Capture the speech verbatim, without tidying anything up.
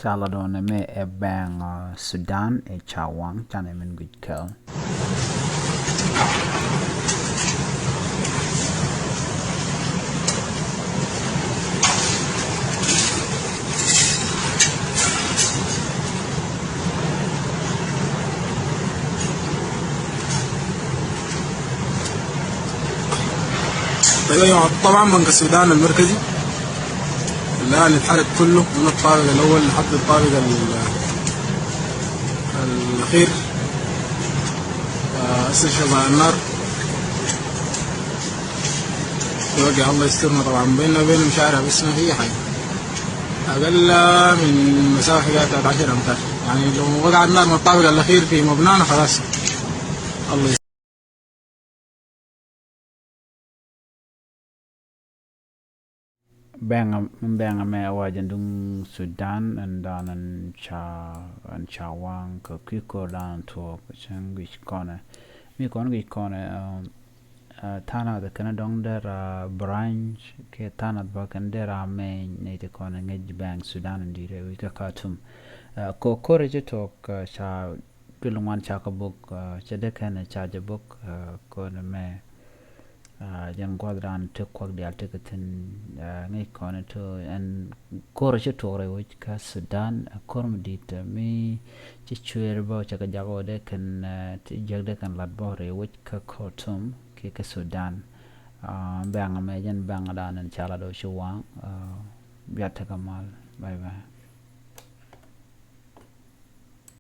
Ca lat ɔ nɛmɛ ɛ bɛŋ, uh, Sudan ɛ ca waŋ canɛ min guic kɛl. طيب يا جماعة، طبعا بنك السودان المركزي الآن اتحرق كله من الطابق الأول لحد الطابق ال-، الأخير. آه، هسه شغال النار. يوقع الله يسترنا طبعا، بيننا وبينهم شارع بس ما في أي حاجة. أقل من مسافة كده بتاعت عشر أمتار. يعني لو وقع النار من الطابق الأخير في مبنانا خلاص. الله يستر. Bɛŋ, bɛŋ mɛ a wa jɛ duŋ Sudan ɛn dan ɛn ca, ɛn ca waŋ kɛ kui̱ ko̱r dan tuɔɔk cäŋ guic kɔnɛ. Mi kɔn guic kɔnɛ, um, uh, thanat kɛn dɔŋ dɛr a branch kɛ thanat bä kɛn dɛr a mɛny nɛy ti kɔnɛ ŋäc bɛŋ Sudan in di̱t ɛ wi̱c kä Khartoum. Uh, kɔ ko̱r ci tuɔɔk, uh, ca duël ŋuan ca kɛ bok, uh, cɛ dee kɛn ca jɛ bok, uh, kɔn mɛ. Ah, jɛn gua̱th dan ti kuak diaal ti kɛ thi̱n, ah, ŋäc kɔn ito ɛn ko̱r ci tuɔk rɛy wec kä Sudan, ah, ko̱r mi di̱t, ah, mi ci cueer bä cɛ kɛ jak wä dee kɛn, ah, ti jiäk dee kɛn lat bä rɛy wec kä Khartoum kiɛ kä Sudan. Ah, bɛŋ mɛ jɛn bɛŋ dan ɛn ca lat wä ci waŋ, ah, biat tekɛ mal. Bye bye.